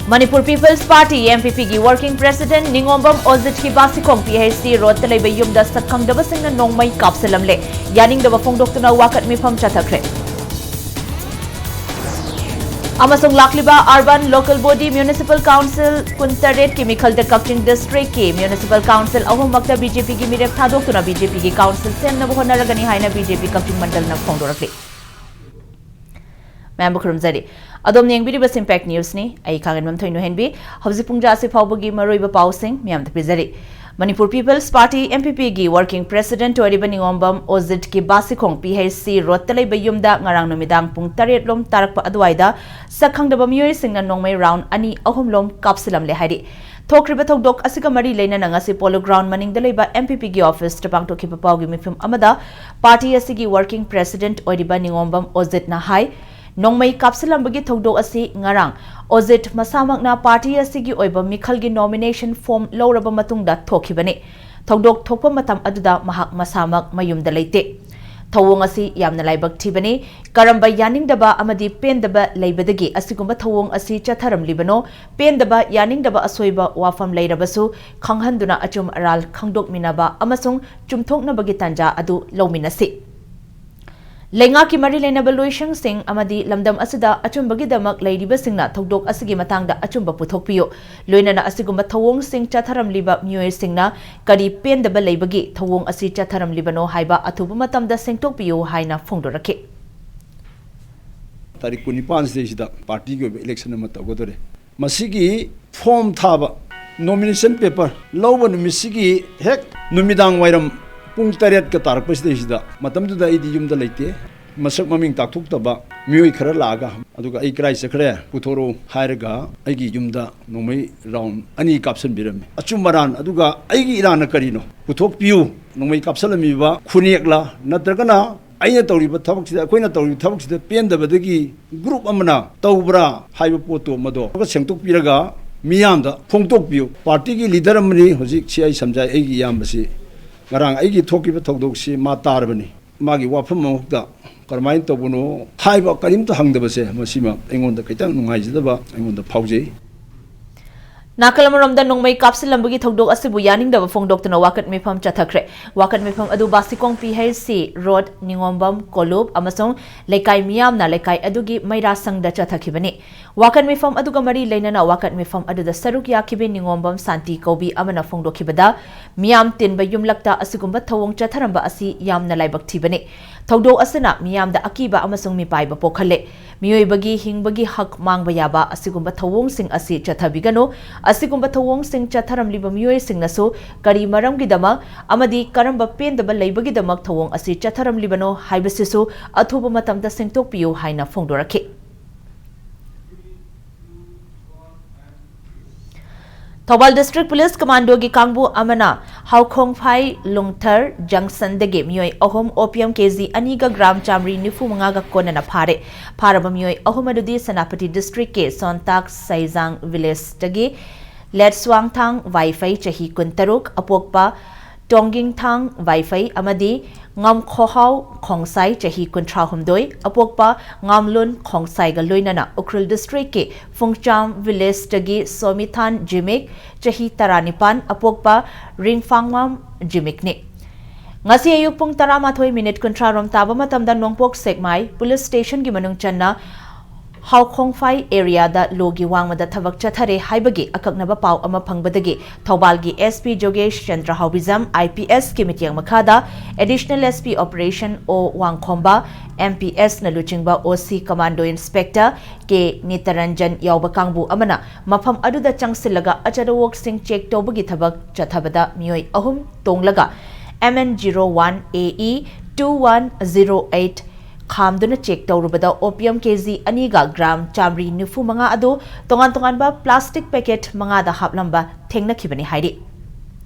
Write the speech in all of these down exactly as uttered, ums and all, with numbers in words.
Manipur People's Party, M P P, ꯒꯤ Working President ꯅꯤꯉꯣꯝꯕꯝ ꯑꯣꯖꯤꯠꯀꯤ ꯕꯥꯁꯤꯈꯣꯡ P H C ꯔꯣꯗꯇ ꯂꯩꯕ ꯌꯨꯝꯗ ꯁꯛ ꯈꯪꯗꯕꯁꯤꯡꯅ ꯅꯣꯡꯃꯩ ꯀꯥꯞꯁꯤꯜꯂꯝꯂꯦ꯫ ꯌꯥꯅꯤꯡꯗꯕ ꯐꯣꯡꯗꯣꯛꯇꯨꯅ ꯋꯥꯀꯠ ꯃꯤꯐꯝ ꯆꯠꯊꯈ꯭ꯔꯦ꯫ ꯑꯃꯁꯨꯡ ꯂꯥꯛꯂꯤꯕ Urban Local Body Municipal Council ꯀꯨꯟꯇꯔꯦꯠꯀꯤ ꯃꯤꯈꯜꯗ ꯀꯛꯆꯤꯡ Districtꯀꯤ Municipal Council ꯑꯍꯨꯝꯃꯛꯇ B J P ꯒꯤ ꯃꯤꯔꯦꯞ ꯊꯥꯗꯣꯛꯇꯨꯅ B J P ꯒꯤ council ꯁꯦꯝꯅꯕ ꯍꯣꯠꯅꯔꯒꯅꯤ ꯍꯥꯏꯅ B J P ꯀꯛꯆꯤꯡ ꯃꯟꯗꯜꯅ ꯐꯣꯡꯗꯣꯔꯛꯂꯤ꯫ ꯃꯌꯥꯝꯕꯨ ꯈꯨꯔꯨꯝꯖꯔꯤ꯫ ꯑꯗꯣꯝꯅ ꯌꯦꯡꯕꯤꯔꯤꯕꯁꯤ Impact Newsꯅꯤ꯫ ꯑꯩ ꯈꯥꯡꯉꯦꯟꯕꯝ ꯊꯣꯏꯅꯨꯍꯦꯟꯕꯤ꯫ ꯍꯧꯖꯤꯛ ꯄꯨꯡ ꯇꯔꯥꯁꯤ ꯐꯥꯎꯕꯒꯤ ꯃꯔꯨꯑꯣꯏꯕ ꯄꯥꯎꯁꯤꯡ ꯃꯌꯥꯝꯗ ꯄꯤꯖꯔꯤ꯫ Manipur People's Party, M P P, ꯒꯤ Working President ꯑꯣꯏꯔꯤꯕ ꯅꯤꯉꯣꯝꯕꯝ ꯑꯣꯖꯤꯠꯀꯤ ꯕꯥꯁꯤꯈꯣꯡ P H C ꯔꯣꯗꯇ ꯂꯩꯕ ꯌꯨꯝꯗ ꯉꯔꯥꯡ ꯅꯨꯃꯤꯗꯥꯡ ꯄꯨꯡ ꯇꯔꯦꯠ ꯂꯣꯝ ꯇꯥꯔꯛꯄ ꯑꯗꯨꯋꯥꯏꯗ ꯁꯛ ꯈꯪꯗꯕ ꯃꯤꯑꯣꯏꯁꯤꯡꯅ ꯅꯣꯡꯃꯩ round ꯑꯅꯤ ꯑꯍꯨꯝ ꯂꯣꯝ ꯀꯥꯞꯁꯤꯜꯂꯝꯂꯦ ꯍꯥꯏꯔꯤ꯫ ꯊꯣꯛꯈ꯭ꯔꯤꯕ ꯊꯧꯗꯣꯛ ꯑꯁꯤꯒ ꯃꯔꯤ ꯂꯩꯅꯅ ꯉꯁꯤ Polo Ground ꯃꯅꯤꯡꯗ ꯂꯩꯕ M P P ꯒꯤ officeꯇ ꯄꯥꯡꯊꯣꯛꯈꯤꯕ ꯄꯥꯎꯒꯤ ꯃꯤꯐꯝ ꯑꯃꯗ party ꯑꯁꯤꯒꯤ Working President ꯑꯣꯏꯔꯤꯕ ꯅꯤꯉꯣꯝꯕꯝ ꯑꯣꯖꯤꯠꯅ ꯍꯥꯏ, ꯅꯣꯡꯃꯩ ꯀꯥꯞꯁꯤꯜꯂꯝꯕꯒꯤ ꯊꯧꯗꯣꯛ ꯑꯁꯤ ꯉꯔꯥꯡ ꯑꯣꯖꯤꯠ ꯃꯁꯥꯃꯛꯅ party ꯑꯁꯤꯒꯤ ꯑꯣꯏꯕ ꯃꯤꯈꯜꯒꯤ nomination form ꯂꯧꯔꯕ ꯃꯇꯨꯡꯗ ꯊꯣꯛꯈꯤꯕꯅꯤ꯫ ꯊꯧꯗꯣꯛ ꯊꯣꯛꯄ ꯃꯇꯝ ꯑꯗꯨꯗ ꯃꯍꯥꯛ ꯃꯁꯥꯃꯛ ꯃꯌꯨꯝꯗ ꯂꯩꯇꯦ꯫ ꯊꯧꯑꯣꯡ ꯑꯁꯤ ꯌꯥꯝꯅ ꯂꯥꯏꯕꯛ ꯊꯤꯕꯅꯤ꯫ ꯀꯔꯝꯕ ꯌꯥꯅꯤꯡꯗꯕ ꯑꯃꯗꯤ ꯄꯦꯟꯗꯕ ꯂꯩꯕꯗꯒꯤ ꯑꯁꯤꯒꯨꯝꯕ ꯊꯧꯑꯣꯡ ꯑꯁꯤ ꯆꯠꯊꯔꯝꯂꯤꯕꯅꯣ? ꯄꯦꯟꯗꯕ, ꯌꯥꯅꯤꯡꯗꯕ ꯑꯁꯣꯏꯕ ꯋꯥꯐꯝ ꯂꯩꯔꯕꯁꯨ ꯈꯪꯍꯟꯗꯨꯅ ꯑꯆꯨꯝ ꯑꯔꯥꯜ ꯈꯪꯗꯣꯛꯃꯤꯟꯅꯕ ꯑꯃꯁꯨꯡ ꯆꯨꯝꯊꯣꯛꯅꯕꯒꯤ ꯇꯥꯟꯖꯥ ꯑꯗꯨ ꯂꯧꯃꯤꯟꯅꯁꯤ꯫ ꯂꯩꯉꯥꯛꯀꯤ ꯃꯔꯤ ꯂꯩꯅꯕ ꯂꯣꯏꯁꯪꯁꯤꯡ ꯑꯃꯗꯤ ꯂꯝꯗꯝ ꯑꯁꯤꯗ ꯑꯆꯨꯝꯕꯒꯤꯗꯃꯛ ꯂꯩꯔꯤꯕꯁꯤꯡꯅ ꯊꯧꯗꯣꯛ ꯑꯁꯤꯒꯤ ꯃꯇꯥꯡꯗ ꯑꯆꯨꯝꯕ ꯄꯨꯊꯣꯛꯄꯤꯌꯨ꯫ ꯂꯣꯏꯅꯅ ꯑꯁꯤꯒꯨꯝꯕ ꯊꯧꯑꯣꯡꯁꯤꯡ ꯆꯠꯊꯔꯝꯂꯤꯕ ꯃꯤꯑꯣꯏꯁꯤꯡꯅ ꯀꯔꯤ ꯄꯦꯟꯗꯕ ꯂꯩꯕꯒꯤ ꯊꯧꯑꯣꯡ ꯑꯁꯤ ꯆꯠꯊꯔꯝꯂꯤꯕꯅꯣ ꯍꯥꯏꯕ ꯑꯊꯨꯕ ꯃꯇꯝꯗ ꯁꯦꯡꯗꯣꯛꯄꯤꯌꯨ ꯍꯥꯏꯅ ꯐꯣꯡꯗꯣꯔꯛꯈꯤ꯫ ꯇꯥꯔꯤꯛ ꯀꯨꯟꯅꯤꯄꯥꯟ ꯁꯤꯗꯩꯁꯤꯗ partyꯒꯤ ꯑꯣꯏꯕ election ꯑꯃ ꯇꯧꯒꯗꯧꯔꯦ꯫ ꯃꯁꯤꯒꯤ form ꯊꯥꯕ, nomination paper ꯂꯧꯕ ꯅꯨꯃꯤꯠꯁꯤꯒꯤ ꯍꯦꯛ ꯅꯨꯃꯤꯗꯥꯡ ꯋꯥꯏꯔꯝ ꯄꯨꯡ ꯇꯔꯦꯠꯀ ꯇꯥꯔꯛꯄꯁꯤꯗꯩꯁꯤꯗ, ꯃꯇꯝꯗꯨꯗ ꯑꯩꯗꯤ ꯌꯨꯝꯗ ꯂꯩꯇꯦ꯫ ꯃꯁꯛ ꯃꯃꯤꯡ ꯇꯥꯛꯊꯣꯛꯇꯕ ꯃꯤꯑꯣꯏ ꯈꯔ ꯂꯥꯛꯑꯒ, ꯑꯗꯨꯒ "ꯑꯩ ꯀꯗꯥꯏ ꯆꯠꯈ꯭ꯔꯦ? ꯄꯨꯊꯣꯔꯛꯎ" ꯍꯥꯏꯔꯒ ꯑꯩꯒꯤ ꯌꯨꯝꯗ ꯅꯣꯡꯃꯩ round ꯑꯅꯤ ꯀꯥꯞꯁꯤꯟꯕꯤꯔꯝꯃꯤ꯫ ꯑꯆꯨꯝ ꯑꯔꯥꯟ, ꯑꯗꯨꯒ ꯑꯩꯒꯤ ꯏꯔꯥꯟꯅ ꯀꯔꯤꯅꯣ? ꯄꯨꯊꯣꯛꯄꯤꯌꯨ꯫ ꯅꯣꯡꯃꯩ ꯀꯥꯞꯁꯤꯜꯂꯝꯃꯤꯕ ꯈꯨꯅꯦꯛꯂ, ꯅꯠꯇ꯭ꯔꯒꯅ ꯑꯩꯅ ꯇꯧꯔꯤꯕ ꯊꯕꯛꯁꯤꯗ, ꯑꯩꯈꯣꯏꯅ ꯇꯧꯔꯤꯕ ꯊꯕꯛꯁꯤꯗ ꯄꯦꯟꯗꯕꯗꯒꯤ group ꯑꯃꯅ ꯇꯧꯕ꯭ꯔꯥ ꯍꯥꯏꯕ ꯄꯣꯠꯇꯣ, ꯃꯗꯣ ꯁꯦꯡꯗꯣꯛꯄꯤꯔꯒ ꯃꯤꯌꯥꯝꯗ ꯐꯣꯡꯗꯣꯛꯄꯤꯌꯨ꯫ Partyꯒꯤ leader ꯑꯃꯅꯤ ꯍꯧꯖꯤꯛ ꯁꯤ ꯑꯩ ꯁꯝꯖꯥꯏ, ꯑꯩꯒꯤ ꯏꯌꯥꯝꯕꯁꯤ꯫ ꯉꯔꯥꯡ ꯑꯩꯒꯤ ꯊꯣꯛꯈꯤꯕ ꯊꯧꯗꯣꯛꯁꯤ ꯃꯥ ꯇꯥꯔꯕꯅꯤ꯫ ꯃꯥꯒꯤ ꯋꯥꯐꯝ ꯑꯃꯈꯛꯇ ꯀꯔꯝꯍꯥꯏꯅ ꯇꯧꯕꯅꯣ ꯍꯥꯏꯕ ꯀꯔꯤꯝꯇ ꯍꯪꯗꯕꯁꯦ, ꯃꯁꯤꯃ ꯑꯩꯉꯣꯟꯗ ꯈꯤꯇꯪ ꯅꯨꯡꯉꯥꯏꯖꯗꯕ ꯑꯩꯉꯣꯟꯗ ꯐꯥꯎꯖꯩ꯫ ꯅꯥꯀꯜ ꯑꯃꯔꯣꯝꯗ ꯅꯣꯡꯃꯩ ꯀꯥꯞꯁꯤꯜꯂꯝꯕꯒꯤ ꯊꯧꯗꯣꯛ ꯑꯁꯤꯕꯨ ꯌꯥꯅꯤꯡꯗꯕ ꯐꯣꯡꯗꯣꯛꯇꯨꯅ ꯋꯥꯀꯠ ꯃꯤꯐꯝ ꯆꯠꯊꯈ꯭ꯔꯦ꯫ ꯋꯥꯀꯠ ꯃꯤꯐꯝ ꯑꯗꯨ ꯕꯥꯁꯤꯀꯣꯡ ꯄꯤ ꯍꯩꯆ ꯁꯤ ꯔꯣꯗ, ꯅꯤꯉꯣꯝꯕꯝ, ꯀꯣꯂꯨꯞ ꯑꯃꯁꯨꯡ ꯂꯩꯀꯥꯏ ꯃꯤꯌꯥꯝꯅ ꯂꯩꯀꯥꯏ ꯑꯗꯨꯒꯤ ꯃꯩꯔꯥ ꯁꯪꯗ ꯆꯠꯊꯈꯤꯕꯅꯤ꯫ ꯋꯥꯀꯠ ꯃꯤꯐꯝ ꯑꯗꯨꯒ ꯃꯔꯤ ꯂꯩꯅꯅ ꯋꯥꯀꯠ ꯃꯤꯐꯝ ꯑꯗꯨꯗ ꯁꯔꯨꯛ ꯌꯥꯈꯤꯕꯤ ꯅꯤꯉꯣꯝꯕꯝ ꯁꯥꯟꯇꯤ ꯀꯧꯕꯤ ꯑꯃꯅ ꯐꯣꯡꯗꯣꯛꯈꯤꯕꯗ, ꯃꯤꯌꯥꯝ ꯇꯤꯟꯕ ꯌꯨꯝꯂꯛꯇ ꯑꯁꯤꯒꯨꯝꯕ ꯊꯧꯑꯣꯡ ꯆꯠꯊꯔꯝꯕ ꯑꯁꯤ ꯌꯥꯝꯅ ꯂꯥꯏꯕꯛ ꯊꯤꯕꯅꯤ꯫ ꯊꯧꯗꯣꯛ ꯑꯁꯤꯅ ꯃꯤꯌꯥꯝꯗ ꯑꯀꯤꯕ ꯑꯃꯁꯨꯡ ꯃꯤꯄꯥꯏꯕ ꯄꯣꯛꯍꯜꯂꯦ꯫ ꯃꯤꯑꯣꯏꯕꯒꯤ ꯍꯤꯡꯕꯒꯤ ꯍꯛ ꯃꯥꯡꯕ ꯌꯥꯕ ꯑꯁꯤꯒꯨꯝꯕ ꯊꯧꯑꯣꯡꯁꯤꯡ ꯑꯁꯤ ꯆꯠꯊꯕꯤꯒꯅꯨ꯫ ꯑꯁꯤꯒꯨꯝꯕ ꯊꯧꯑꯣꯡꯁꯤꯡ ꯆꯠꯊꯔꯝꯂꯤꯕ ꯃꯤꯑꯣꯏꯁꯤꯡꯅꯁꯨ ꯀꯔꯤ ꯃꯔꯝꯒꯤꯗꯃꯛ ꯑꯃꯗꯤ ꯀꯔꯝꯕ ꯄꯦꯟꯗꯕ ꯂꯩꯕꯒꯤꯗꯃꯛ ꯊꯧꯑꯣꯡ ꯑꯁꯤ ꯆꯠꯊꯔꯝꯂꯤꯕꯅꯣ ꯍꯥꯏꯕꯁꯤꯁꯨ ꯑꯊꯨꯕ ꯃꯇꯝꯗ ꯁꯦꯡꯗꯣꯛꯄꯤꯌꯨ ꯍꯥꯏꯅ ꯐꯣꯡꯗꯣꯔꯛꯈꯤ꯫ ꯊꯧꯕꯥꯜ District Police Commandoꯒꯤ ꯀꯥꯡꯕꯨ ꯑꯃꯅ ꯍꯥꯎꯈꯣꯡꯐꯥꯏ ꯂꯨꯡꯊꯔ junctionꯗꯒꯤ ꯃꯤꯑꯣꯏ ꯑꯍꯨꯝ opium ꯀꯦꯖꯤ ꯑꯅꯤꯒ gram ꯆꯥꯃꯔꯤ ꯅꯤꯐꯨ ꯃꯉꯥꯒ ꯀꯣꯟꯅꯅ ꯐꯥꯔꯦ꯫ ꯐꯥꯔꯕ ꯃꯤꯑꯣꯏ ꯑꯍꯨꯝ ꯑꯗꯨꯗꯤ ꯁꯦꯅꯥꯄꯇꯤ districtꯀꯤ ꯁꯣꯟꯇꯥꯛ ꯁꯩꯖꯥꯡ villageꯇꯒꯤ ꯂꯦꯠꯁ꯭ꯋꯥꯡꯊꯥꯡ ꯋꯥꯏꯐꯩ, ꯆꯍꯤ ꯀꯨꯟꯇꯔꯨꯛ, ꯑꯄꯣꯛꯄ ꯇꯣꯡꯒꯤꯡꯊꯥꯡ ꯋꯥꯏꯐꯩ ꯑꯃꯗꯤ ꯉꯝꯈꯣꯍꯥꯎ ꯈꯣꯡꯁꯥꯏ, ꯆꯍꯤ ꯀꯨꯟꯊ꯭ꯔꯥꯍꯨꯝꯗꯣꯏ, ꯑꯄꯣꯛꯄ ꯉꯥꯝꯂꯨꯟ ꯈꯣꯡꯁꯥꯏꯒ ꯂꯣꯏꯅꯅ ꯎꯈ꯭ꯔꯨꯜ districtꯀꯤ ꯐꯨꯡꯆꯥꯝ villageꯇꯒꯤ ꯁꯣꯃꯤꯊꯥꯟ ꯖꯤꯃꯤꯛ, ꯆꯍꯤ ꯇꯔꯥꯅꯤꯄꯥꯟ, ꯑꯄꯣꯛꯄ ꯔꯤꯡꯐꯥꯡꯃꯥꯝ ꯖꯤꯃꯤꯛꯅꯤ꯫ ꯉꯁꯤ ꯑꯌꯨꯛ ꯄꯨꯡ ꯇꯔꯥꯃꯥꯊꯣꯏ minute ꯀꯨꯟꯊ꯭ꯔꯥ ꯔꯣꯝ ꯇꯥꯕ ꯃꯇꯝꯗ ꯅꯣꯡꯄꯣꯛ ꯁꯦꯛꯃꯥꯏ police stationꯒꯤ ꯃꯅꯨꯡ ꯆꯟꯅ ꯍꯥꯎꯈꯣꯡꯐꯥꯏ areaꯗ ꯂꯣꯒꯤ ꯋꯥꯡꯃꯗ ꯊꯕꯛ ꯆꯠꯊꯔꯦ ꯍꯥꯏꯕꯒꯤ ꯑꯀꯛꯅꯕ ꯄꯥꯎ ꯑꯃ ꯐꯪꯕꯗꯒꯤ ꯊꯧꯕꯥꯜꯒꯤ SP ꯖꯣꯒꯦꯁ ꯆꯟꯗ꯭ꯔ ꯍꯥꯎꯕꯤꯖꯝ, IPSꯀꯤ ꯃꯤꯠꯌꯦꯡ ꯃꯈꯥꯗ Additional SP Operation O ꯋꯥꯡꯈꯣꯝꯕ, MPSꯅ ꯂꯨꯆꯤꯡꯕ OC Commando Inspector K ꯅꯤꯇꯔꯟꯖꯟ ꯌꯥꯎꯕ ꯀꯥꯡꯕꯨ ꯑꯃꯅ ꯃꯐꯝ ꯑꯗꯨꯗ ꯆꯪꯁꯤꯜꯂꯒ ꯑꯆꯠ ꯑꯋꯣꯛꯁꯤꯡ check ꯇꯧꯕꯒꯤ ꯊꯕꯛ ꯆꯠꯊꯕꯗ ꯃꯤꯑꯣꯏ ꯑꯍꯨꯝ ꯇꯣꯡꯂꯒ MN zero one AE two one zero eight ꯈꯥꯝꯗꯨꯅ check ꯇꯧꯔꯨꯕꯗ opium ꯀꯦꯖꯤ ꯑꯅꯤꯒ gram ꯆꯥꯃꯔꯤ ꯅꯤꯐꯨ ꯃꯉꯥ ꯑꯗꯨ ꯇꯣꯉꯥꯟ ꯇꯣꯉꯥꯟꯕ plastic packet ꯃꯉꯥꯗ ꯍꯥꯞꯂꯝꯕ ꯊꯦꯡꯅꯈꯤꯕꯅꯤ ꯍꯥꯏꯔꯤ꯫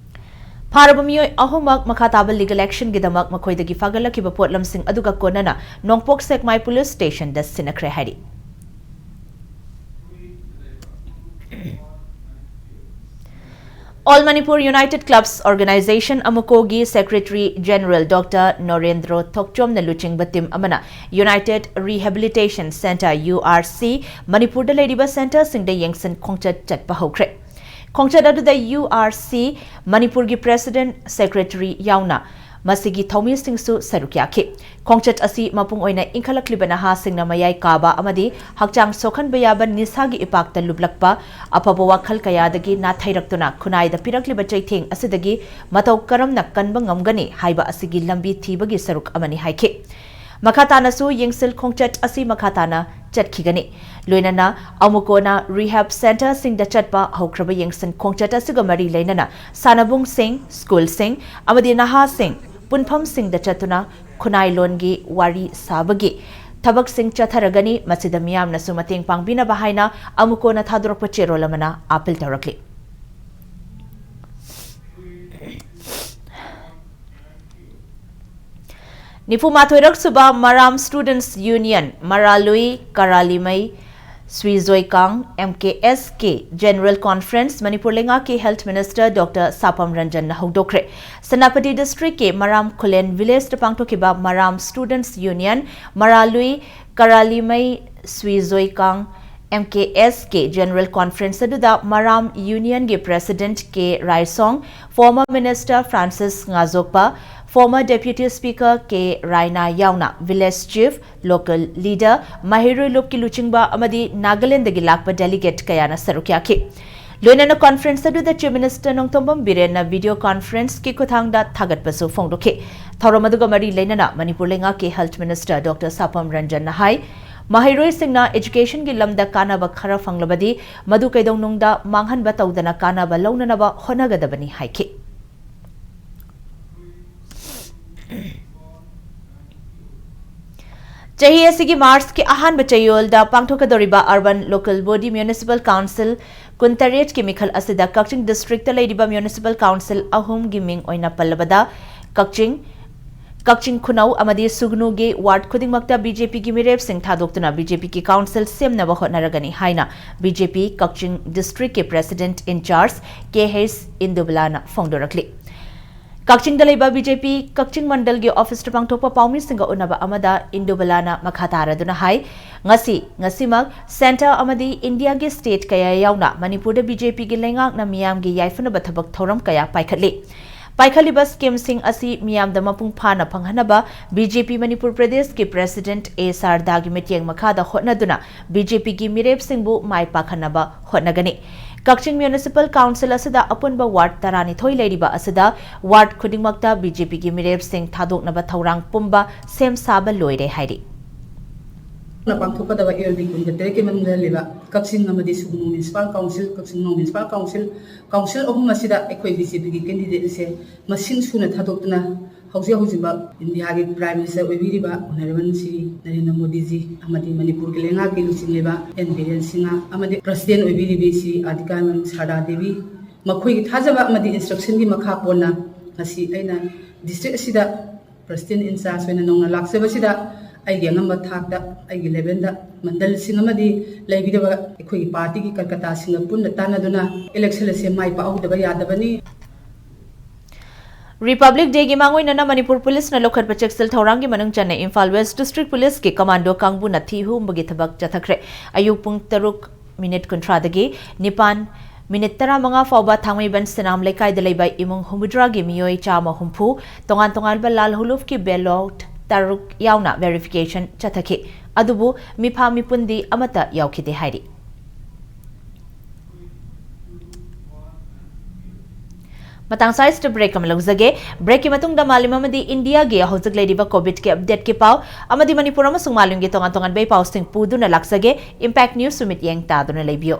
ꯐꯥꯔꯕ ꯃꯤꯑꯣꯏ ꯑꯍꯨꯝꯃꯛ ꯃꯈꯥ ꯇꯥꯕ legal actionꯒꯤꯗꯃꯛ ꯃꯈꯣꯏꯗꯒꯤ ꯐꯥꯒꯠꯂꯛꯈꯤꯕ ꯄꯣꯠꯂꯝꯁꯤꯡ ꯑꯗꯨꯒ ꯀꯣꯟꯅꯅ ꯅꯣꯡꯄꯣꯛ ꯁꯦꯛꯃꯥꯏ police stationꯗ ꯁꯤꯟꯅꯈ꯭ꯔꯦ ꯍꯥꯏꯔꯤ꯫ All Manipur United Clubs Organisation, ꯑꯃꯨꯀꯣꯒꯤ Secretary General Doctor ꯅꯣꯔꯦꯟꯗ꯭ꯔꯣ ꯊꯣꯛꯆꯣꯝꯅ ꯂꯨꯆꯤꯡꯕ team ꯑꯃꯅ United Rehabilitation Centre, URC, ꯃꯅꯤꯄꯨꯔꯗ ꯂꯩꯔꯤꯕ centreꯁꯤꯡꯗ ꯌꯦꯡꯁꯤꯟ ꯈꯣꯡꯆꯠ ꯆꯠꯄ ꯍꯧꯈ꯭ꯔꯦ꯫ ꯈꯣꯡꯆꯠ ꯑꯗꯨꯗ ꯌꯨ ꯑꯥꯔ ꯁꯤ ꯃꯅꯤꯄꯨꯔꯒꯤ president, secretary ꯌꯥꯎꯅ ꯃꯁꯤꯒꯤ ꯊꯧꯃꯤꯁꯤꯡꯁꯨ ꯁꯔꯨꯛ ꯌꯥꯈꯤ꯫ ꯈꯣꯡꯆꯠ ꯑꯁꯤ ꯃꯄꯨꯡ ꯑꯣꯏꯅ ꯏꯟꯈꯠꯂꯛꯂꯤꯕ ꯅꯍꯥꯁꯤꯡꯅ ꯃꯌꯥꯏ ꯀꯥꯕ ꯑꯃꯗꯤ ꯍꯛꯆꯥꯡ ꯁꯣꯛꯍꯟꯕ ꯌꯥꯕ ꯅꯤꯁꯥꯒꯤ ꯏꯄꯥꯛꯇ ꯂꯨꯞꯂꯛꯄ, ꯑꯐꯕ ꯋꯥꯈꯜ ꯀꯌꯥꯗꯒꯤ ꯅꯥꯊꯩꯔꯛꯇꯨꯅ ꯈꯨꯟꯅꯥꯏꯗ ꯄꯤꯔꯛꯂꯤꯕ ꯆꯩꯊꯦꯡ ꯑꯁꯤꯗꯒꯤ ꯃꯇꯧ ꯀꯔꯝꯅ ꯀꯟꯕ ꯉꯝꯒꯅꯤ ꯍꯥꯏꯕ ꯑꯁꯤꯒꯤ ꯂꯝꯕꯤ ꯊꯤꯕꯒꯤ ꯁꯔꯨꯛ ꯑꯃꯅꯤ ꯍꯥꯏꯈꯤ꯫ ꯃꯈꯥ ꯇꯥꯅꯁꯨ ꯌꯦꯡꯁꯤꯜ ꯈꯣꯡꯆꯠ ꯑꯁꯤ ꯃꯈꯥ ꯇꯥꯅ ꯆꯠꯈꯤꯒꯅꯤ꯫ ꯂꯣꯏꯅꯅ ꯑꯃꯨꯛ ꯀꯣꯟꯅ rehab centreꯁꯤꯡꯗ ꯆꯠꯄ ꯍꯧꯈ꯭ꯔꯕ ꯌꯦꯡꯁꯤꯟ ꯈꯣꯡꯆꯠ ꯑꯁꯤꯒ ꯃꯔꯤ ꯂꯩꯅꯅ ꯁꯥꯟꯅꯕꯨꯡꯁꯤꯡ, ꯁ꯭ꯀꯨꯜꯁꯤꯡ ꯑꯃꯗꯤ ꯅꯍꯥꯁꯤꯡ ꯄꯨꯟꯐꯝꯁꯤꯡꯗ ꯆꯠꯇꯨꯅ ꯈꯨꯟꯅꯥꯏꯂꯣꯟꯒꯤ ꯋꯥꯔꯤ ꯁꯥꯕꯒꯤ ꯊꯕꯛꯁꯤꯡ ꯆꯠꯊꯔꯒꯅꯤ꯫ ꯃꯁꯤꯗ ꯃꯤꯌꯥꯝꯅꯁꯨ ꯃꯇꯦꯡ ꯄꯥꯡꯕꯤꯅꯕ ꯍꯥꯏꯅ ꯑꯃꯨꯛ ꯀꯣꯟꯅ ꯊꯥꯗꯣꯔꯛꯄ ꯆꯦꯔꯣꯜ ꯑꯃꯅ ꯑꯥꯄꯤꯜ ꯇꯧꯔꯛꯂꯤ꯫ ꯅꯤꯐꯨ ꯃꯥꯊꯣꯏꯔꯛ ꯁꯨꯕ ꯃꯔꯥꯝ Students Union ꯃꯔꯥꯂꯨꯏ ꯀꯔꯥꯂꯤꯃꯩ Shri ꯖꯣꯏꯀꯥꯡ M K S K General Conference Manipur ꯂꯩꯉꯥꯛꯀꯤ Health Minister Doctor ꯁꯥꯄꯝ ꯔꯟꯖꯟꯅ ꯍꯧꯗꯣꯛꯈ꯭ꯔꯦ꯫ ꯁꯦꯅꯥꯄꯇꯤ districtꯀꯤ ꯃꯔꯥꯝ ꯈꯨꯂꯦꯟ villageꯇ ꯄꯥꯡꯊꯣꯛꯈꯤꯕ ꯃꯔꯥꯝ Students Union ꯃꯔꯥꯂꯨꯏ ꯀꯔꯥꯂꯤꯃꯩ Shri ꯖꯣꯏꯀꯥꯡ M K S K General Conference ꯑꯗꯨꯗ ꯃꯔꯥꯝ Unionꯒꯤ President K ꯔꯥꯏꯁꯣꯡ, former Minister Francis ꯉꯥꯖꯣꯛꯄ, former Deputy Speaker K ꯔꯥꯏꯅꯥ ꯌꯥꯎꯅ village chief, local leader, ꯃꯍꯩꯔꯣꯏ ꯂꯨꯞꯀꯤ ꯂꯨꯆꯤꯡꯕ ꯑꯃꯗꯤ ꯅꯥꯒꯥꯂꯦꯟꯗꯒꯤ ꯂꯥꯛꯄ delegate ꯀꯌꯥꯅ ꯁꯔꯨꯛ ꯌꯥꯈꯤ꯫ ꯂꯣꯏꯅꯅ conference ꯑꯗꯨꯗ Chief Minister ꯅꯣꯡꯊꯣꯝꯕꯝ ꯕꯤꯔꯦꯟꯅ video conferenceꯀꯤ ꯈꯨꯠꯊꯥꯡꯗ ꯊꯥꯒꯠꯄꯁꯨ ꯐꯣꯡꯗꯣꯛꯈꯤ꯫ ꯊꯧꯔꯝ ꯑꯗꯨꯒ ꯃꯔꯤ ꯂꯩꯅꯅ ꯃꯅꯤꯄꯨꯔ ꯂꯩꯉꯥꯛꯀꯤ Health Minister Doctor ꯁꯥꯄꯝ ꯔꯟꯖꯟꯅ ꯍꯥꯏ, ꯃꯍꯩꯔꯣꯏꯁꯤꯡꯅ educationꯒꯤ ꯂꯝꯗ ꯀꯥꯟꯅꯕ ꯈꯔ ꯐꯪꯂꯕꯗꯤ ꯃꯗꯨ ꯀꯩꯗꯧꯅꯨꯡꯗ ꯃꯥꯡꯍꯟꯕ ꯇꯧꯗꯅ ꯀꯥꯟꯅꯕ ꯂꯧꯅꯅꯕ ꯍꯣꯠꯅꯒꯗꯕꯅꯤ ꯍꯥꯏꯈꯤ꯫ ꯆꯍꯤ ꯑꯁꯤꯒꯤ Marchꯀꯤ ꯑꯍꯥꯟꯕ ꯆꯌꯣꯜꯗ ꯄꯥꯡꯊꯣꯛꯀꯗꯧꯔꯤꯕ Urban Local Body Municipal Council ꯀꯨꯟꯇꯔꯦꯠꯀꯤ ꯃꯤꯈꯜ ꯑꯁꯤꯗ ꯀꯛꯆꯤꯡ districtꯇ ꯂꯩꯔꯤꯕ municipal council ꯑꯍꯨꯝꯒꯤ ꯃꯤꯡ ꯑꯣꯏꯅ ꯄꯜꯂꯕꯗ ꯀꯛꯆꯤꯡ, ꯀꯛꯆꯤꯡ ꯈꯨꯅꯧ ꯑꯃꯗꯤ ꯁꯨꯒꯅꯨꯒꯤ ward ꯈꯨꯗꯤꯡꯃꯛꯇ BJPꯒꯤ ꯃꯤꯔꯦꯞꯁꯤꯡ ꯊꯥꯗꯣꯛꯇꯨꯅ BJPꯒꯤ council ꯁꯦꯝꯅꯕ ꯍꯣꯠꯅꯔꯒꯅꯤ ꯍꯥꯏꯅ BJP Kakching districtꯀꯤ president in charge K H ꯏꯟꯗꯨꯕꯂꯥꯅ ꯐꯣꯡꯗꯣꯔꯛꯂꯤ꯫ ꯀꯛꯆꯤꯡꯗ ꯂꯩꯕ ꯕꯤ ꯖꯦ ꯄꯤ ꯀꯛꯆꯤꯡ ꯃꯟꯗꯜꯒꯤ ꯑꯣꯐꯤꯁꯇ ꯄꯥꯡꯊꯣꯛꯄ ꯄꯥꯎꯃꯤꯁꯤꯡꯒ ꯎꯅꯕ ꯑꯃꯗ ꯏꯟꯗꯨꯕꯂꯥꯅ ꯃꯈꯥ ꯇꯥꯔꯗꯨꯅ ꯍꯥꯏ, ꯉꯁꯤ, ꯉꯁꯤꯃꯛ ꯁꯦꯟꯇꯔ ꯑꯃꯗꯤ ꯏꯟꯗꯤꯌꯥꯒꯤ ꯁ꯭ꯇꯦꯠ ꯀꯌꯥ ꯌꯥꯎꯅ ꯃꯅꯤꯄꯨꯔꯗ ꯕꯤ ꯖꯦ ꯄꯤꯒꯤ ꯂꯩꯉꯥꯛꯅ ꯃꯤꯌꯥꯝꯒꯤ ꯌꯥꯏꯐꯅꯕ ꯊꯕꯛ ꯊꯧꯔꯝ ꯀꯌꯥ ꯄꯥꯏꯈꯠꯂꯤ꯫ ꯄꯥꯏꯈꯠꯂꯤꯕ ꯁ꯭ꯀꯤꯝꯁꯤꯡ ꯑꯁꯤ ꯃꯤꯌꯥꯝꯗ ꯃꯄꯨꯡ ꯐꯥꯅ ꯐꯪꯍꯟꯅꯕ ꯕꯤ ꯖꯦ ꯄꯤ ꯃꯅꯤꯄꯨꯔ ꯄ꯭ꯔꯗꯦꯁꯀꯤ ꯄ꯭ꯔꯦꯁꯤꯗꯦꯟꯠ ꯑꯦ ꯁꯥꯔꯗꯥꯒꯤ ꯃꯤꯠꯌꯦꯡ ꯃꯈꯥꯗ ꯍꯣꯠꯅꯗꯨꯅ ꯕꯤ ꯖꯦ ꯄꯤꯒꯤ ꯃꯤꯔꯦꯞꯁꯤꯡꯕꯨ ꯃꯥꯏ ꯄꯥꯛꯍꯟꯅꯕ ꯍꯣꯠꯅꯒꯅꯤ꯫ ꯀꯛꯆꯤꯡ ꯃ꯭ꯌꯨꯅꯤꯁꯤꯄꯥꯜ ꯀꯥꯎꯟꯁꯤꯜ ꯑꯁꯤꯗ ꯑꯄꯨꯟꯕ ꯋꯥꯔꯗ ꯇꯔꯥꯅꯤꯊꯣꯏ ꯂꯩꯔꯤꯕ ꯑꯁꯤꯗ ꯋꯥꯔꯗ ꯈꯨꯗꯤꯡꯃꯛꯇ ꯕꯤ ꯖꯦ ꯄꯤꯒꯤ ꯃꯤꯔꯦꯞꯁꯤꯡ ꯊꯥꯗꯣꯛꯅꯕ ꯊꯧꯔꯥꯡ ꯄꯨꯝꯕ ꯁꯦꯝ ꯁꯥꯕ ꯂꯣꯏꯔꯦ ꯍꯥꯏꯔꯤ꯫ ꯄꯥꯡꯊꯣꯛꯀꯗꯕ ꯑꯦꯜ ꯗꯤ ꯀꯨꯟꯒ ꯇꯔꯦꯠꯀꯤ ꯃꯅꯨꯡꯗ ꯂꯩꯕ ꯀꯛꯆꯤꯡ ꯑꯃꯗꯤ ꯁꯨꯒꯅꯨ ꯃ꯭ꯌꯨꯅꯤꯁꯤꯄꯥꯜ ꯀꯥꯎꯟꯁꯤꯜ, ꯀꯛꯆꯤꯡ ꯅꯣꯡ ꯃ꯭ꯌꯨꯅꯤꯁꯤꯄꯥꯜ ꯀꯥꯎꯟꯁꯤꯜ, ꯀꯥꯎꯟꯁꯤꯜ ꯑꯍꯨꯝ ꯑꯁꯤꯗ ꯑꯩꯈꯣꯏ ꯕꯤ ꯖꯦ ꯄꯤꯒꯤ ꯀꯦꯟꯗꯤꯗꯦꯠꯁꯦ ꯃꯁꯤꯡ ꯁꯨꯅ ꯊꯥꯗꯣꯛꯇꯨꯅ ꯍꯧꯖꯤꯛ ꯍꯧꯖꯤꯛꯃꯛ ꯏꯟꯗꯤꯌꯥꯒꯤ ꯄ꯭ꯔꯥꯏꯝ ꯃꯤꯅꯤꯁꯇꯔ ꯑꯣꯏꯕꯤꯔꯤꯕ ꯑꯣꯅꯔꯦꯕꯜ ꯁ꯭ꯔꯤ ꯅꯔꯦꯟꯗ꯭ꯔ ꯃꯣꯗꯤꯖꯤ ꯑꯃꯗꯤ ꯃꯅꯤꯄꯨꯔꯒꯤ ꯂꯩꯉꯥꯛꯀꯤ ꯂꯨꯆꯤꯡꯂꯤꯕ ꯑꯦꯟ ꯕꯤꯔꯦꯟ ꯁꯤꯡꯍ ꯑꯃꯗꯤ ꯄ꯭ꯔꯁꯤꯗꯦꯟ ꯑꯣꯏꯕꯤꯔꯤꯕꯤ ꯁ꯭ꯔꯤ ꯑꯥꯔꯗꯤꯀꯥ ꯁꯥꯔꯗꯥ ꯗꯦꯕꯤ, ꯃꯈꯣꯏꯒꯤ ꯊꯥꯖꯕ ꯑꯃꯗꯤ ꯏꯟꯁꯇ꯭ꯔꯛꯁꯟꯒꯤ ꯃꯈꯥ ꯄꯣꯟꯅ ꯉꯁꯤ ꯑꯩꯅ ꯗꯤꯁꯇ꯭ꯔꯤꯛ ꯑꯁꯤꯗ ꯄ꯭ꯔꯁꯤꯗꯦꯟ ꯏꯟꯆꯥꯔꯖ ꯑꯣꯏꯅ ꯅꯧꯅ ꯂꯥꯛꯆꯕꯁꯤꯗ ꯑꯩꯒꯤ ꯑꯉꯝꯕ ꯊꯥꯛꯇ ꯑꯩꯒꯤ ꯂꯦꯚꯦꯜꯗ ꯃꯟꯗꯜꯁꯤꯡ ꯑꯃꯗꯤ ꯂꯩꯕꯤꯔꯤꯕ ꯑꯩꯈꯣꯏꯒꯤ ꯄꯥꯔꯇꯤꯒꯤ ꯀꯔꯀꯇꯥꯁꯤꯡꯒ ꯄꯨꯟꯅ ꯇꯥꯟꯅꯗꯨꯅ ꯏꯂꯦꯛꯁꯟ ꯑꯁꯦ ꯃꯥꯏ ꯄꯥꯛꯍꯧꯗꯕ ꯌꯥꯗꯕꯅꯤ꯫ ꯔꯤꯄꯕ꯭ꯂꯤꯛ ꯗꯦꯒꯤ ꯃꯥꯡꯑꯣꯏꯅꯅ ꯃꯅꯤꯄꯨꯔ ꯄꯨꯂꯤꯁꯅ ꯂꯧꯈꯠꯄ ꯆꯦꯛꯁꯤꯜ ꯊꯧꯔꯥꯡꯒꯤ ꯃꯅꯨꯡ ꯆꯟꯅ ꯏꯝꯐꯥꯜ ꯋꯦꯁ ꯗꯤꯁꯇ꯭ꯔꯤꯛ ꯄꯨꯂꯤꯁꯀꯤ ꯀꯃꯥꯟꯗꯣ ꯀꯥꯡꯕꯨꯅ ꯊꯤ ꯍꯨꯝꯕꯒꯤ ꯊꯕꯛ ꯆꯠꯊꯈ꯭ꯔꯦ꯫ ꯑꯌꯨꯛ ꯄꯨꯡ ꯇꯔꯨꯛ ꯃꯤꯅꯤꯠ ꯀꯨꯟꯊ꯭ꯔꯥꯗꯒꯤ ꯅꯤꯄꯥꯟ ꯃꯤꯅꯤꯠ ꯇꯔꯥꯃꯉꯥ ꯐꯥꯎꯕ ꯊꯥꯡꯃꯩꯕꯟ ꯁꯤꯅꯥꯝ ꯂꯩꯀꯥꯏꯗ ꯂꯩꯕ ꯏꯃꯨꯡ ꯍꯨꯝꯐꯨꯇꯔꯥꯒꯤ ꯃꯤꯑꯣꯏ ꯆꯥꯝꯃ ꯍꯨꯝꯐꯨ ꯇꯣꯉꯥꯟ ꯇꯣꯉꯥꯟꯕ ꯂꯥꯜ ꯍꯧꯂꯨꯞꯀꯤ ꯕꯦꯂꯣꯠ ꯇꯔꯨꯛ ꯌꯥꯎꯅ ꯚꯦꯔꯤꯐꯤꯀꯦꯁꯟ ꯆꯠꯊꯈꯤ꯫ ꯑꯗꯨꯕꯨ ꯃꯤꯐꯥ ꯃꯤꯄꯨꯟꯗꯤ ꯑꯃꯠꯇ ꯌꯥꯎꯈꯤꯗꯦ ꯍꯥꯏꯔꯤ꯫ ꯃꯇꯥꯡ ꯁ꯭ꯋꯥꯏꯁꯤꯗ ꯕ꯭ꯔꯦꯛ ꯑꯃ ꯂꯧꯖꯒꯦ꯫ ꯕ꯭ꯔꯦꯛꯀꯤ ꯃꯇꯨꯡꯗ ꯃꯥꯂꯦꯝ ꯑꯃꯗꯤ ꯏꯟꯗꯤꯌꯥꯒꯤ ꯍꯧꯖꯤꯛ ꯂꯩꯔꯤꯕ ꯀꯣꯚꯤꯗꯀꯤ ꯑꯞꯗꯦꯠꯀꯤ ꯄꯥꯎ ꯑꯃꯗꯤ ꯃꯅꯤꯄꯨꯔ ꯑꯃꯁꯨꯡ ꯃꯥꯂꯦꯝꯒꯤ ꯇꯣꯉꯥꯟ ꯇꯣꯉꯥꯟꯕ ꯏ ꯄꯥꯎꯁꯤꯡ ꯄꯨꯗꯨꯅ ꯂꯥꯛꯆꯒꯦ꯫ ꯏꯝꯄꯦꯛ ꯅ꯭ꯌꯨꯁꯁꯨ ꯃꯤꯠꯌꯦꯡ ꯇꯥꯗꯨꯅ ꯂꯩꯕꯤꯌꯨ꯫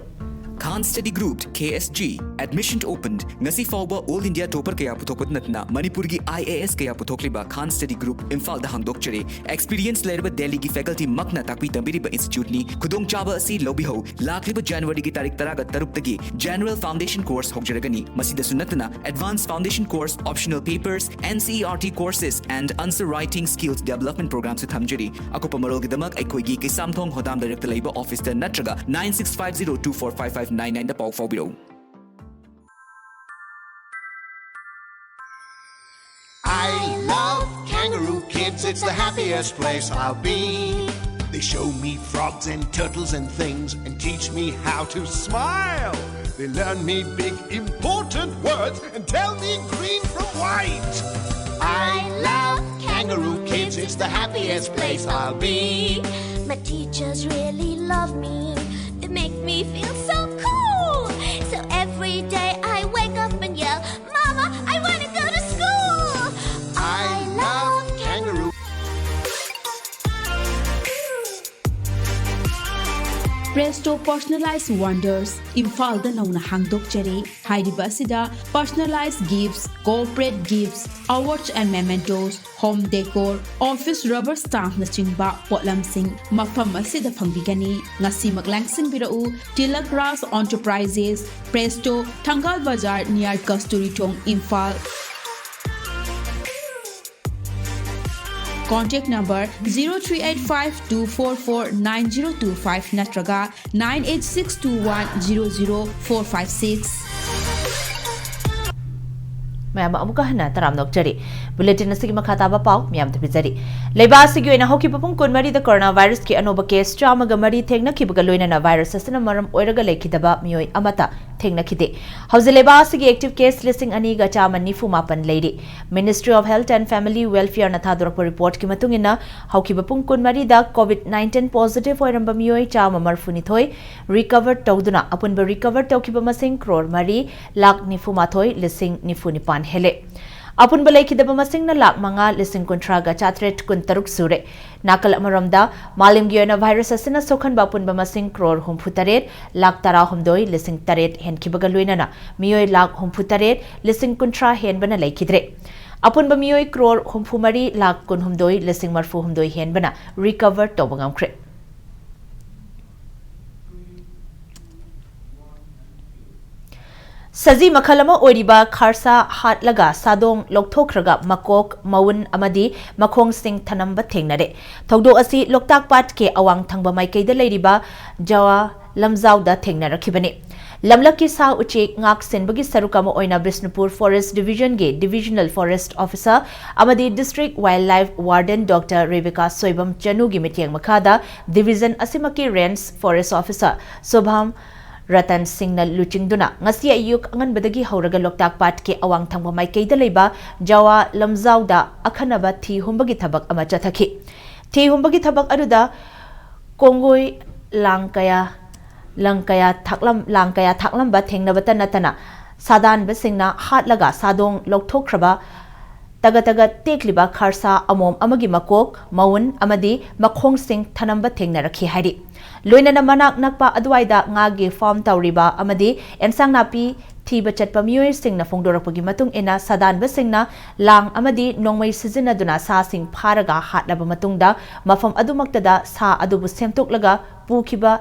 Khan Study Group, K S G, admission opened꯫ ꯉꯁꯤ ꯐꯥꯎꯕ all India topper ꯀꯌꯥ ꯄꯨꯊꯣꯛꯄꯗ ꯅꯠꯇꯅ ꯃꯅꯤꯄꯨꯔꯒꯤ I A S ꯀꯌꯥ ꯄꯨꯊꯣꯛꯂꯤꯕ Khan Study Group ꯏꯝꯐꯥꯜꯗ ꯍꯥꯡꯗꯣꯛꯆꯔꯦ꯫ Experience ꯂꯩꯔꯕ ꯗꯦꯜꯂꯤꯒꯤ faculty ꯃꯛꯅ ꯇꯥꯛꯄꯤ ꯇꯝꯕꯤꯔꯤꯕ instituteꯅꯤ꯫ ꯈꯨꯗꯣꯡꯆꯥꯕ ꯑꯁꯤ ꯂꯧꯕꯤꯍꯧ꯫ ꯂꯥꯛꯂꯤꯕ Januaryꯒꯤ ꯇꯥꯔꯤꯛ ꯇꯔꯥꯒ ꯇꯔꯨꯛꯇꯒꯤ General Foundation Course ꯍꯧꯖꯔꯒꯅꯤ꯫ ꯃꯁꯤꯗꯁꯨ ꯅꯠꯇꯅ Advanced Foundation Course, Optional Papers, N C E R T Courses and Answer Writing Skills Development Programꯁꯨ ꯊꯝꯖꯔꯤ꯫ ꯑꯀꯨꯞꯄ ꯃꯔꯣꯜꯒꯤꯗꯃꯛ ꯑꯩꯈꯣꯏꯒꯤ ꯀꯩꯁꯥꯝꯊꯣꯡ ꯍꯣꯗꯥꯝ ꯂꯩꯔꯛꯇ ꯂꯩꯕ officeꯇ ꯅꯠꯇ꯭ꯔꯒ nine six five zero two four five five nine nineꯗ ꯄꯥꯎ ꯐꯥꯎꯕꯤꯔꯛꯎ꯫ I love Kangaroo Kids, it's the happiest place I'll be. They show me frogs and turtles and things and teach me how to smile. They learn me big important words and tell me green from white. I love Kangaroo Kids, it's the happiest place I'll be. My teachers really love me. They make me feel so cool. So every day I wake up and yell, "Mama, I want to go to school." I love Kangaroo. Presto Personalized Wonders, ꯏꯝꯐꯥꯜꯗ ꯅꯧꯅ ꯍꯥꯡꯗꯣꯛꯆꯔꯤ꯫ ꯍꯥꯏꯔꯤꯕ ꯑꯁꯤꯗ personalized gifts, corporate gifts, awards and mementos, home decor, office rubber stampꯅꯆꯤꯡꯕ ꯄꯣꯠꯂꯝꯁꯤꯡ ꯃꯐꯝ ꯑꯁꯤꯗ ꯐꯪꯕꯤꯒꯅꯤ꯫ ꯉꯁꯤꯃꯛ ꯂꯥꯡꯁꯤꯟꯕꯤꯔꯛꯎ꯫ Tilak Raj Enterprises, Presto, ꯊꯪꯒꯥꯜ ꯕꯖꯥꯔ, near ꯀꯁꯇꯨꯔꯤ ꯊꯣꯡ, Imphal. Contact number zero three eight five two four four nine zero two five ꯅꯠꯇ꯭ꯔꯒ nine eight six two one zero zero four five six꯫ ꯃꯌꯥꯝ ꯑꯃꯨꯛꯀ ꯍꯟꯅ ꯇꯔꯥꯝꯅ ꯑꯣꯛꯆꯔꯤ꯫ ꯕꯨꯂꯦꯇꯤꯟ ꯑꯁꯤꯒꯤ ꯃꯈꯥ ꯇꯥꯕ ꯄꯥꯎ ꯃꯌꯥꯝꯗ ꯄꯤꯖꯔꯤ꯫ ꯂꯩꯕꯥꯛ ꯑꯁꯤꯒꯤ ꯑꯣꯏꯅ ꯍꯧꯈꯤꯕ ꯄꯨꯡ ꯀꯨꯟꯃꯔꯤꯗ ꯀꯣꯔꯣꯅꯥ ꯚꯥꯏꯔꯁꯀꯤ ꯑꯅꯧꯕ ꯀꯦꯁ ꯆꯥꯝꯃꯒ ꯃꯔꯤ ꯊꯦꯡꯅꯈꯤꯕꯒ ꯂꯣꯏꯅꯅ ꯚꯥꯏꯔꯁ ꯑꯁꯤꯅ ꯃꯔꯝ ꯑꯣꯏꯔꯒ ꯂꯩꯈꯤꯗꯕ ꯃꯤꯑꯣꯏ ꯑꯃꯠꯇ ꯊꯦꯡꯅꯈꯤꯗꯦ꯫ ꯍꯧꯖꯤꯛ ꯂꯩꯕꯥꯛ ꯑꯁꯤꯒꯤ ꯑꯦꯛꯇꯤꯚ ꯀꯦꯁ ꯂꯤꯁꯤꯡ ꯑꯅꯤꯒ ꯆꯥꯝꯃ ꯅꯤꯐꯨ ꯃꯥꯄꯟ ꯂꯩꯔꯤ꯫ Ministry of Health and Family Welfareꯅ ꯊꯥꯗꯣꯔꯛꯄ ꯔꯤꯄꯣꯔꯠꯀꯤ ꯃꯇꯨꯡ ꯏꯟꯅ, ꯍꯧꯈꯤꯕ ꯄꯨꯡ ꯀꯨꯟꯃꯔꯤꯗ COVID nineteen positive ꯑꯣꯏꯔꯝꯕ ꯃꯤꯑꯣꯏ ꯆꯥꯝꯃ ꯃꯔꯤꯐꯨꯅꯤꯊꯣꯏ ꯔꯤꯀꯚꯔ ꯇꯧꯗꯨꯅ, ꯑꯄꯨꯟꯕ ꯔꯤꯀꯚꯔ ꯇꯧꯈꯤꯕ ꯃꯁꯤꯡ ꯀ꯭ꯔꯣꯔ ꯃꯔꯤ ꯂꯥꯈ ꯅꯤꯐꯨ ꯃꯥꯊꯣꯏ ꯂꯤꯁꯤꯡ ꯅꯤꯐꯨ ꯅꯤꯄꯥꯟ ꯍꯦꯜꯂꯦ꯫ ꯑꯄꯨꯟꯕ ꯂꯩꯈꯤꯗꯕ ꯃꯁꯤꯡꯅ ꯂꯥꯈ ꯃꯉꯥ ꯂꯤꯁꯤꯡ ꯀꯨꯟꯊ꯭ꯔꯥꯒ ꯆꯥꯇ꯭ꯔꯦꯠ ꯀꯨꯟꯇꯔꯨꯛ ꯁꯨꯔꯦ꯫ ꯅꯥꯀꯜ ꯑꯃꯔꯣꯝꯗ, ꯃꯥꯂꯦꯝꯒꯤ ꯑꯣꯏꯅ ꯚꯥꯏꯔꯁ ꯑꯁꯤꯅ ꯁꯣꯛꯍꯟꯕ ꯑꯄꯨꯟꯕ ꯃꯁꯤꯡ ꯀ꯭ꯔꯣꯔ ꯍꯨꯝꯐꯨ ꯇꯔꯦꯠ ꯂꯥꯈ ꯇꯔꯥꯍꯨꯝꯗꯣꯏ ꯂꯤꯁꯤꯡ ꯇꯔꯦꯠ ꯍꯦꯟꯈꯤꯕꯒ ꯂꯣꯏꯅꯅ ꯃꯤꯑꯣꯏ ꯂꯥꯈ ꯍꯨꯝꯐꯨ ꯇꯔꯦꯠ ꯂꯤꯁꯤꯡ ꯀꯨꯟꯊ꯭ꯔꯥ ꯍꯦꯟꯕꯅ ꯂꯩꯈꯤꯗ꯭ꯔꯦ꯫ ꯑꯄꯨꯟꯕ ꯃꯤꯑꯣꯏ ꯀ꯭ꯔꯣꯔ ꯍꯨꯝꯐꯨ ꯃꯔꯤ ꯂꯥꯈ ꯀꯨꯟꯍꯨꯝꯗꯣꯏ ꯂꯤꯁꯤꯡ ꯃꯔꯤꯐꯨ ꯍꯨꯝꯗꯣꯏ ꯍꯦꯟꯕꯅ ꯔꯤꯀꯚꯔ ꯇꯧꯕ ꯉꯝꯈ꯭ꯔꯦ꯫ ꯁꯖꯤ ꯃꯈꯜ ꯑꯃ ꯑꯣꯏꯔꯤꯕ ꯈꯥꯔꯁꯥ ꯍꯥꯠꯂꯒ ꯁꯥꯗꯣꯡ ꯂꯧꯊꯣꯛꯈ꯭ꯔꯒ ꯃꯀꯣꯛ, ꯃꯎꯟ ꯑꯃꯗꯤ ꯃꯈꯣꯡꯁꯤꯡ ꯊꯅꯝꯕ ꯊꯦꯡꯅꯔꯦ꯫ ꯊꯧꯗꯣꯛ ꯑꯁꯤ ꯂꯣꯛꯇꯥꯛ ꯄꯥꯠꯀꯤ ꯑꯋꯥꯡ ꯊꯪꯕ ꯃꯥꯏꯀꯩꯗ ꯂꯩꯔꯤꯕ ꯖꯋꯥ ꯂꯝꯖꯥꯎꯗ ꯊꯦꯡꯅꯔꯛꯈꯤꯕꯅꯤ꯫ ꯂꯝꯂꯛꯀꯤ ꯁꯥ ꯎꯆꯦꯛ ꯉꯥꯛ ꯁꯦꯟꯕꯒꯤ ꯁꯔꯨꯛ ꯑꯃ ꯑꯣꯏꯅ ꯕꯤꯁꯅꯨꯄꯨꯔ Forest Division ꯒꯤ Divisional Forest Officer ꯑꯃꯗꯤ District Wildlife Warden Doctor Rebika Soibam ꯆꯅꯨꯒꯤ ꯃꯤꯠꯌꯦꯡ ꯃꯈꯥꯗ Division ꯑꯁꯤꯃꯛꯀꯤ Range Forest Officer ꯁꯣꯚꯥꯝ Ratan ꯁꯤꯡꯅ ꯂꯨꯆꯤꯡꯗꯨꯅ ꯉꯁꯤ ꯑꯌꯨꯛ ꯑꯉꯟꯕꯗꯒꯤ ꯍꯧꯔꯒ ꯂꯣꯛꯇꯥꯛ ꯄꯥꯠꯀꯤ ꯑꯋꯥꯡ ꯊꯪꯕ ꯃꯥꯏꯀꯩꯗ ꯂꯩꯕ ꯖꯋꯥ ꯂꯝꯖꯥꯎꯗ ꯑꯈꯟꯅꯕ ꯊꯤ ꯍꯨꯝꯕꯒꯤ ꯊꯕꯛ ꯑꯃ ꯆꯠꯊꯈꯤ꯫ ꯊꯤ ꯍꯨꯝꯕꯒꯤ ꯊꯕꯛ ꯑꯗꯨꯗ ꯀꯣꯡꯒꯣꯏ ꯂꯥꯡ ꯀꯌꯥ, ꯂꯪ ꯀꯌꯥ ꯊꯥꯛꯂꯝ-, ꯂꯥꯡ ꯀꯌꯥ ꯊꯥꯛꯂꯝꯕ ꯊꯦꯡꯅꯕꯇ ꯅꯠꯇꯅ ꯁꯥꯗꯥꯟꯕꯁꯤꯡꯅ ꯍꯥꯠꯂꯒ ꯁꯥꯗꯣꯡ ꯂꯧꯊꯣꯛꯈ꯭ꯔꯕ ꯇꯒꯠ ꯇꯒꯠ ꯇꯦꯛꯂꯤꯕ ꯈꯔꯁꯥ ꯑꯃꯣꯝ ꯑꯃꯒꯤ ꯃꯀꯣꯛ, ꯃꯎꯟ ꯑꯃꯗꯤ ꯃꯈꯣꯡꯁꯤꯡ ꯊꯅꯝꯕ ꯊꯦꯡꯅꯔꯛꯈꯤ ꯍꯥꯏꯔꯤ꯫ ꯂꯣꯏꯅꯅ ꯃꯅꯥꯛ ꯅꯛꯄ ꯑꯗꯨꯋꯥꯏꯗ ꯉꯥꯒꯤ farm ꯇꯧꯔꯤꯕ ꯑꯃꯗꯤ ꯑꯦꯟꯁꯥꯡ ꯅꯥꯄꯤ ꯊꯤꯕ ꯆꯠꯄ ꯃꯤꯑꯣꯏꯁꯤꯡꯅ ꯐꯣꯡꯗꯣꯔꯛꯄꯒꯤ ꯃꯇꯨꯡ ꯏꯟꯅ, ꯁꯥꯗꯥꯟꯕꯁꯤꯡꯅ ꯂꯥꯡ ꯑꯃꯗꯤ ꯅꯣꯡꯃꯩ ꯁꯤꯖꯤꯟꯅꯗꯨꯅ ꯁꯥꯁꯤꯡ ꯐꯥꯔꯒ ꯍꯥꯠꯂꯕ ꯃꯇꯨꯡꯗ, ꯃꯐꯝ ꯑꯗꯨꯃꯛꯇꯗ ꯁꯥ ꯑꯗꯨꯕꯨ ꯁꯦꯝꯗꯣꯛꯂꯒ ꯄꯨꯈꯤꯕ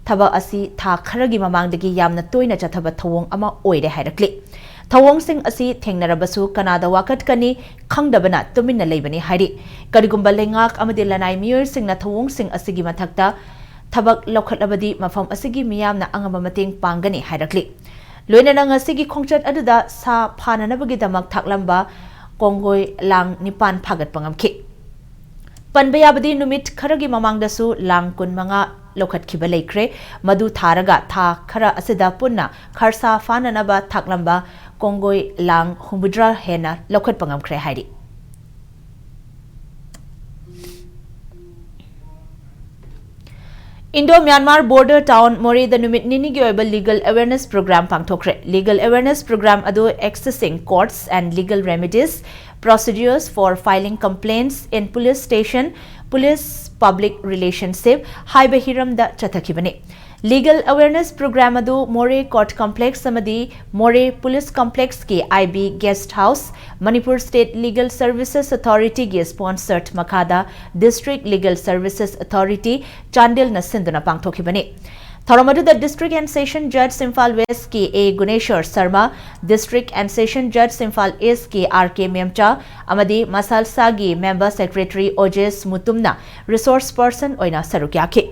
ꯊꯕꯛ ꯑꯁꯤ ꯊꯥ ꯈꯔꯒꯤ ꯃꯃꯥꯡꯗꯒꯤ ꯌꯥꯝꯅ ꯇꯣꯏꯅ ꯆꯠꯊꯕ ꯊꯧꯑꯣꯡ ꯑꯃ ꯑꯣꯏꯔꯦ ꯍꯥꯏꯔꯛꯂꯤ꯫ ꯊꯧꯑꯣꯡꯁꯤꯡ ꯑꯁꯤ ꯊꯦꯡꯅꯔꯕꯁꯨ ꯀꯅꯥꯗ ꯋꯥꯀꯠꯀꯅꯤ ꯈꯪꯗꯕꯅ ꯇꯨꯃꯤꯟꯅ ꯂꯩꯕꯅꯤ ꯍꯥꯏꯔꯤ꯫ ꯀꯔꯤꯒꯨꯝꯕ ꯂꯩꯉꯥꯛ ꯑꯃꯗꯤ ꯂꯅꯥꯏ ꯃꯤꯑꯣꯏꯁꯤꯡꯅ ꯊꯧꯑꯣꯡꯁꯤꯡ ꯑꯁꯤꯒꯤ ꯃꯊꯛꯇ ꯊꯕꯛ ꯂꯧꯈꯠꯂꯕꯗꯤ ꯃꯐꯝ ꯑꯁꯤꯒꯤ ꯃꯤꯌꯥꯝꯅ ꯑꯉꯝꯕ ꯃꯇꯦꯡ ꯄꯥꯡꯒꯅꯤ ꯍꯥꯏꯔꯛꯂꯤ꯫ ꯂꯣꯏꯅꯅ ꯉꯁꯤꯒꯤ ꯈꯣꯡꯆꯠ ꯑꯗꯨꯗ ꯁꯥ ꯐꯥꯅꯅꯕꯒꯤꯗꯃꯛ ꯊꯥꯛꯂꯝꯕ ꯀꯣꯡꯒꯣꯏ ꯂꯥꯡ ꯅꯤꯄꯥꯟ ꯐꯥꯒꯠꯄ ꯉꯝꯈꯤ꯫ ꯄꯟꯕ ꯌꯥꯕꯗꯤ ꯅꯨꯃꯤꯠ ꯈꯔꯒꯤ ꯃꯃꯥꯡꯗꯁꯨ ꯂꯥꯡ ꯀꯨꯟꯃꯉꯥ ꯂꯧꯈꯠꯈꯤꯕ ꯂꯩꯈ꯭ꯔꯦ꯫ ꯃꯗꯨ ꯊꯥꯔꯒ ꯊꯥ ꯈꯔ ꯑꯁꯤꯗ ꯄꯨꯟꯅ ꯈꯔꯁꯥ ꯐꯥꯅꯅꯕ ꯊꯥꯛꯂꯝꯕ ꯀꯣꯡꯒꯣꯏ ꯂꯥꯡ ꯍꯨꯝꯐꯨꯇꯔꯥ ꯍꯦꯟꯅ ꯂꯧꯈꯠꯄ ꯉꯝꯈ꯭ꯔꯦ ꯍꯥꯏꯔꯤ꯫ Indo Myanmar border town ꯃꯣꯔꯦꯗ ꯅꯨꯃꯤꯠ ꯅꯤꯅꯤꯒꯤ ꯑꯣꯏꯕ legal awareness program ꯄꯥꯡꯊꯣꯛꯈ꯭ꯔꯦ꯫ Legal awareness program ꯑꯗꯨ Accessing Courts and Legal Remedies, Procedures for Filing Complaints in Police Station, Police Public Relationship ꯍꯥꯏꯕ ꯍꯤꯔꯝꯗ ꯆꯠꯊꯈꯤꯕꯅꯤ꯫ Legal awareness program ꯑꯗꯨ ꯃꯣꯔꯦ Court Complex ꯑꯃꯗꯤ ꯃꯣꯔꯦ Police Complexꯀꯤ I B Guest House, Manipur State Legal Services Authorityꯒꯤ sponsored ꯃꯈꯥꯗ District Legal Services Authority ꯆꯥꯟꯗꯦꯜꯅ ꯁꯤꯟꯗꯨꯅ ꯄꯥꯡꯊꯣꯛꯈꯤꯕꯅꯤ꯫ ꯊꯧꯔꯝ ꯑꯗꯨꯗ District and Session Judge Imphal Westꯀꯤ A Guneshor Sharma, District and Session Judge Imphal Eastꯀꯤ R K ꯃꯦꯝꯆꯥ ꯑꯃꯗꯤ ꯃꯁꯥꯜꯁꯥꯒꯤ Member Secretary ꯑꯣꯖꯦꯁ ꯃꯨꯇꯨꯝꯅ resource person ꯑꯣꯏꯅ ꯁꯔꯨꯛ ꯌꯥꯈꯤ꯫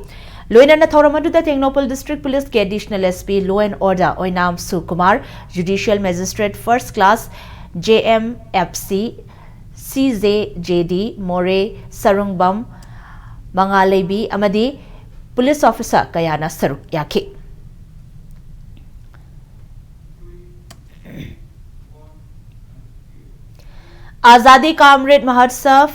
ꯂꯣꯏꯅꯅ ꯊꯧꯔꯝ ꯑꯗꯨꯗ ꯇꯦꯡꯅꯧꯄꯜ District Police ꯀꯤ Additional S P Law and Order Oinam ꯁꯨꯀꯨꯃꯥꯔ, Judicial Magistrate First Class J M F C, C J J D, ꯃꯣꯔꯦ ꯁꯔꯨꯡꯕꯝ ꯃꯉꯥꯂꯩꯕꯤ ꯑꯃꯗꯤ police officer ꯀꯌꯥꯅ ꯁꯔꯨꯛ ꯌꯥꯈꯤ꯫ Azadi Ka Amrit Mahotsav,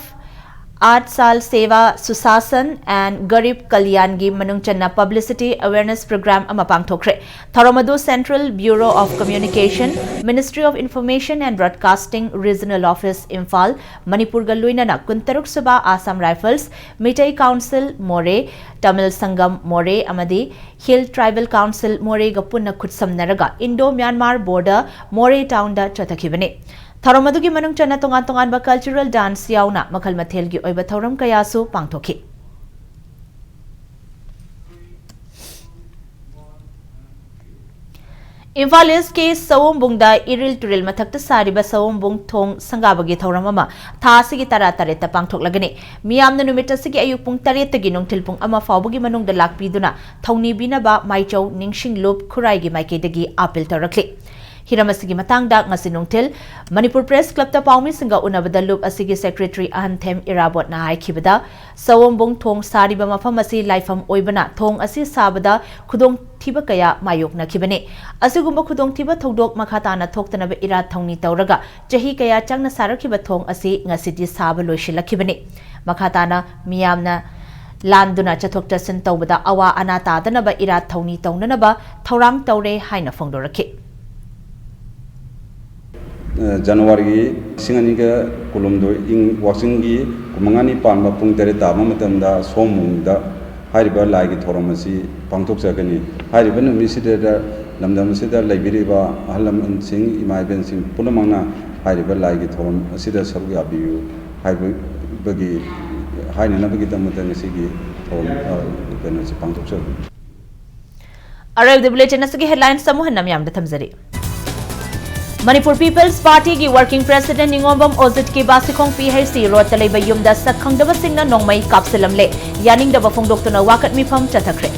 Aath Saal Seva Sushasan and Garib Kalyangi ꯃꯅꯨꯡ ꯆꯟꯅ publicity awareness program ꯑꯃ ꯄꯥꯡꯊꯣꯛꯈ꯭ꯔꯦ꯫ ꯊꯧꯔꯝ ꯑꯗꯨ Central Bureau of Communication, Ministry of Information and Broadcasting, Regional Office, Imphal, ꯃꯅꯤꯄꯨꯔꯒ ꯂꯣꯏꯅꯅ ꯀꯨꯟꯇꯔꯨꯛ ꯁꯨꯕ Assam Rifles, Meitei Council ꯃꯣꯔꯦ, Tamil Sangam ꯃꯣꯔꯦ ꯑꯃꯗꯤ Hill Tribal Council ꯃꯣꯔꯦꯒ ꯄꯨꯟꯅ ꯈꯨꯠꯁꯝꯅꯔꯒ Indo Myanmar border ꯃꯣꯔꯦ town ꯗ ꯆꯠꯊꯈꯤꯕꯅꯤ꯫ ꯊꯧꯔꯝ ꯑꯗꯨꯒꯤ ꯃꯅꯨꯡ ꯆꯟꯅ ꯇꯣꯉꯥꯟ ꯇꯣꯉꯥꯟꯕ cultural dance ꯌꯥꯎꯅ ꯃꯈꯜ ꯃꯊꯦꯜꯒꯤ ꯑꯣꯏꯕ ꯊꯧꯔꯝ ꯀꯌꯥꯁꯨ ꯄꯥꯡꯊꯣꯛꯈꯤ꯫ ꯏꯝꯐꯥꯜ East ꯀꯤ ꯁꯑꯣꯝꯕꯨꯡꯗ ꯏꯔꯤꯜ ꯇꯨꯔꯦꯜ ꯃꯊꯛꯇ ꯁꯥꯔꯤꯕ ꯁꯑꯣꯝꯕꯨꯡ ꯊꯣꯡ ꯁꯪꯒꯥꯕꯒꯤ ꯊꯧꯔꯝ ꯑꯃ ꯊꯥ ꯑꯁꯤꯒꯤ ꯇꯔꯥ ꯇꯔꯦꯠꯇ ꯄꯥꯡꯊꯣꯛꯂꯒꯅꯤ꯫ ꯃꯤꯌꯥꯝꯅ ꯅꯨꯃꯤꯠ ꯑꯁꯤꯒꯤ ꯑꯌꯨꯛ ꯄꯨꯡ ꯇꯔꯦꯠꯇꯒꯤ ꯅꯨꯡꯊꯤꯜ ꯄꯨꯡ ꯑꯃ ꯐꯥꯎꯕꯒꯤ ꯃꯅꯨꯡꯗ ꯂꯥꯛꯄꯤꯗꯨꯅ ꯊꯧꯅꯤꯕꯤꯅꯕ ꯃꯥꯏꯆꯧ ꯅꯤꯡꯁꯤꯡ ꯂꯨꯞ ꯈꯨꯔꯥꯏꯒꯤ ꯃꯥꯏꯀꯩꯗꯒꯤ appeal ꯇꯧꯔꯛꯂꯤ꯫ ꯍꯤꯔꯝ ꯑꯁꯤꯒꯤ ꯃꯇꯥꯡꯗ ꯉꯁꯤ ꯅꯨꯡꯊꯤꯜ ꯃꯅꯤꯄꯨꯔ Press Club ꯇ ꯄꯥꯎꯃꯤꯁꯤꯡꯒ ꯎꯅꯕꯗ ꯂꯨꯞ ꯑꯁꯤꯒꯤ Secretary ꯑꯍꯟꯊꯦꯝ ꯏꯔꯥꯕꯣꯠꯅ ꯍꯥꯏꯈꯤꯕꯗ, ꯁꯑꯣꯝꯕꯨꯡ ꯊꯣꯡ ꯁꯥꯔꯤꯕ ꯃꯐꯝ ꯑꯁꯤ ꯂꯥꯏꯐꯝ ꯑꯣꯏꯕꯅ ꯊꯣꯡ ꯑꯁꯤ ꯁꯥꯕꯗ ꯈꯨꯗꯣꯡꯊꯤꯕ ꯀꯌꯥ ꯃꯥꯌꯣꯛꯅꯈꯤꯕꯅꯤ꯫ ꯑꯁꯤꯒꯨꯝꯕ ꯈꯨꯗꯣꯡꯊꯤꯕ ꯊꯧꯗꯣꯛ ꯃꯈꯥ ꯇꯥꯅ ꯊꯣꯛꯇꯅꯕ ꯏꯔꯥꯠ ꯊꯧꯅꯤ ꯇꯧꯔꯒ ꯆꯍꯤ ꯀꯌꯥ ꯆꯪꯅ ꯁꯥꯔꯛꯈꯤꯕ ꯊꯣꯡ ꯑꯁꯤ ꯉꯁꯤꯗꯤ ꯁꯥꯕ ꯂꯣꯏꯁꯤꯜꯂꯛꯈꯤꯕꯅꯤ꯫ ꯃꯈꯥ ꯇꯥꯅ ꯃꯤꯌꯥꯝꯅ ꯂꯥꯟꯗꯨꯅ ꯆꯠꯊꯣꯛ ꯆꯠꯁꯤꯟ ꯇꯧꯕꯗ ꯑꯋꯥ ꯑꯅꯥ ꯇꯥꯗꯅꯕ ꯏꯔꯥꯠ ꯊꯧꯅꯤ ꯇꯧꯅꯅꯕ ꯊꯧꯔꯥꯡ ꯇꯧꯔꯦ ꯍꯥꯏꯅ ꯐꯣꯡꯗꯣꯔꯛꯈꯤ꯫ ꯑ, ꯖꯅꯋꯥꯔꯤꯒꯤ ꯂꯤꯁꯤꯡ ꯑꯅꯤꯒ ꯀꯨꯟꯍꯨꯝꯗꯣꯏ ꯏꯪ ꯋꯥꯛꯆꯤꯡꯒꯤ ꯀꯨꯟꯃꯉꯥꯅꯤ ꯄꯥꯟꯕ ꯄꯨꯡ ꯇꯔꯦꯠ ꯇꯥꯕ ꯃꯇꯝꯗ ꯁꯑꯣꯝꯕꯨꯡꯗ ꯍꯥꯏꯔꯤꯕ ꯂꯥꯏꯒꯤ ꯊꯧꯔꯝ ꯑꯁꯤ ꯄꯥꯡꯊꯣꯛꯆꯒꯅꯤ꯫ ꯍꯥꯏꯔꯤꯕ ꯅꯨꯃꯤꯠꯁꯤꯗ ꯂꯝꯗꯝ ꯑꯁꯤꯗ ꯂꯩꯕꯤꯔꯤꯕ ꯑꯍꯜ ꯂꯃꯟꯁꯤꯡ, ꯏꯃꯥ ꯏꯕꯦꯟꯁꯤꯡ ꯄꯨꯝꯅꯃꯛꯅ ꯍꯥꯏꯔꯤꯕ ꯂꯥꯏꯒꯤ ꯊꯧꯔꯝ ꯑꯁꯤꯗ ꯁꯔꯨꯛ ꯌꯥꯕꯤꯌꯨ ꯍꯥꯏꯕꯒꯤ, ꯍꯥꯏꯅꯅꯕꯒꯤꯗꯃꯛꯇ ꯉꯁꯤꯒꯤ ꯊꯧꯔꯝ, ꯑ, ꯀꯩꯅꯣꯁꯤ ꯄꯥꯡꯊꯣꯛꯆꯕꯅꯤ꯫ ꯑꯔꯣꯏꯕꯗ bulletin ꯑꯁꯤꯒꯤ headlines ꯑꯃꯨꯛ ꯍꯟꯅ ꯃꯌꯥꯝꯗ ꯊꯝꯖꯔꯤ꯫ ꯃꯅꯤꯄꯨꯔ ꯄꯤꯄꯜꯁ ꯄꯥꯔꯇꯤꯒꯤ ꯋꯥꯔꯀꯤꯡ ꯄ꯭ꯔꯦꯁꯤꯗꯦꯟꯠ ꯅꯤꯉꯣꯝꯕꯝ ꯑꯣꯖꯤꯠꯀꯤ ꯕꯥꯁꯤꯈꯣꯡ ꯄꯤ ꯍꯩꯆ ꯁꯤ ꯔꯣꯗꯇ ꯂꯩꯕ ꯌꯨꯝꯗ ꯁꯛ ꯈꯪꯗꯕꯁꯤꯡꯅ ꯅꯣꯡꯃꯩ ꯀꯥꯞꯁꯤꯜꯂꯝꯂꯦ꯫ ꯌꯥꯅꯤꯡꯗꯕ ꯐꯣꯡꯗꯣꯛꯇꯨꯅ ꯋꯥꯀꯠ ꯃꯤꯐꯝ ꯆꯠꯊꯈ꯭ꯔꯦ꯫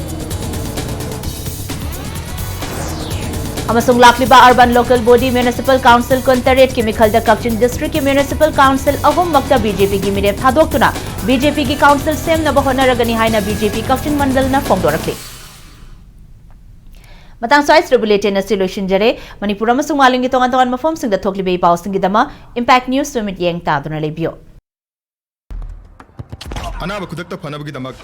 ꯑꯃꯁꯨꯡ ꯂꯥꯛꯂꯤꯕ Urban Local Body Municipal Council ꯀꯨꯟꯇꯔꯦꯠꯀꯤ ꯃꯤꯈꯜꯗ ꯀꯛꯆꯤꯡ ꯗꯤꯁꯇ꯭ꯔꯤꯛꯀꯤ ꯃ꯭ꯌꯨꯅꯤꯁꯤꯄꯥꯜ ꯀꯥꯎꯟꯁꯤꯜ ꯑꯍꯨꯝꯃꯛꯇ ꯕꯤ ꯖꯦ ꯄꯤꯒꯤ ꯃꯤꯔꯦꯞ ꯊꯥꯗꯣꯛꯇꯨꯅ ꯕꯤ ꯖꯦ ꯄꯤꯒꯤ ꯀꯥꯎꯟꯁꯤꯜ ꯁꯦꯝꯅꯕ ꯍꯣꯠꯅꯔꯒꯅꯤ ꯍꯥꯏꯅ ꯕꯤ ꯖꯦ ꯄꯤ ꯀꯛꯆꯤꯡ ꯃꯟꯗꯜꯅ ꯐꯣꯡꯗꯣꯔꯛꯂꯤ꯫ ꯃꯇꯥꯡ ꯁ꯭ꯋꯥꯏꯁꯤꯗ ꯕꯨꯂꯦꯇꯤꯟ ꯑꯁꯤ ꯂꯣꯏꯁꯤꯟꯖꯔꯦ꯫ ꯃꯅꯤꯄꯨꯔ ꯑꯃꯁꯨꯡ ꯃꯥꯂꯦꯝꯒꯤ ꯇꯣꯉꯥꯟ ꯇꯣꯉꯥꯟꯕ ꯃꯐꯝꯁꯤꯡꯗ ꯊꯣꯛꯂꯤꯕ ꯏ ꯄꯥꯎꯁꯤꯡꯒꯤꯗꯃꯛ ꯏꯝꯄꯦꯛ ꯅ꯭ꯌꯨꯁ ꯃꯤꯠꯌꯦꯡ ꯇꯥꯗꯨꯅ ꯂꯩꯕꯤꯌꯨ꯫ ꯑꯅꯥꯕ ꯈꯨꯗꯛꯇ ꯐꯅꯕꯒꯤꯗꯃꯛ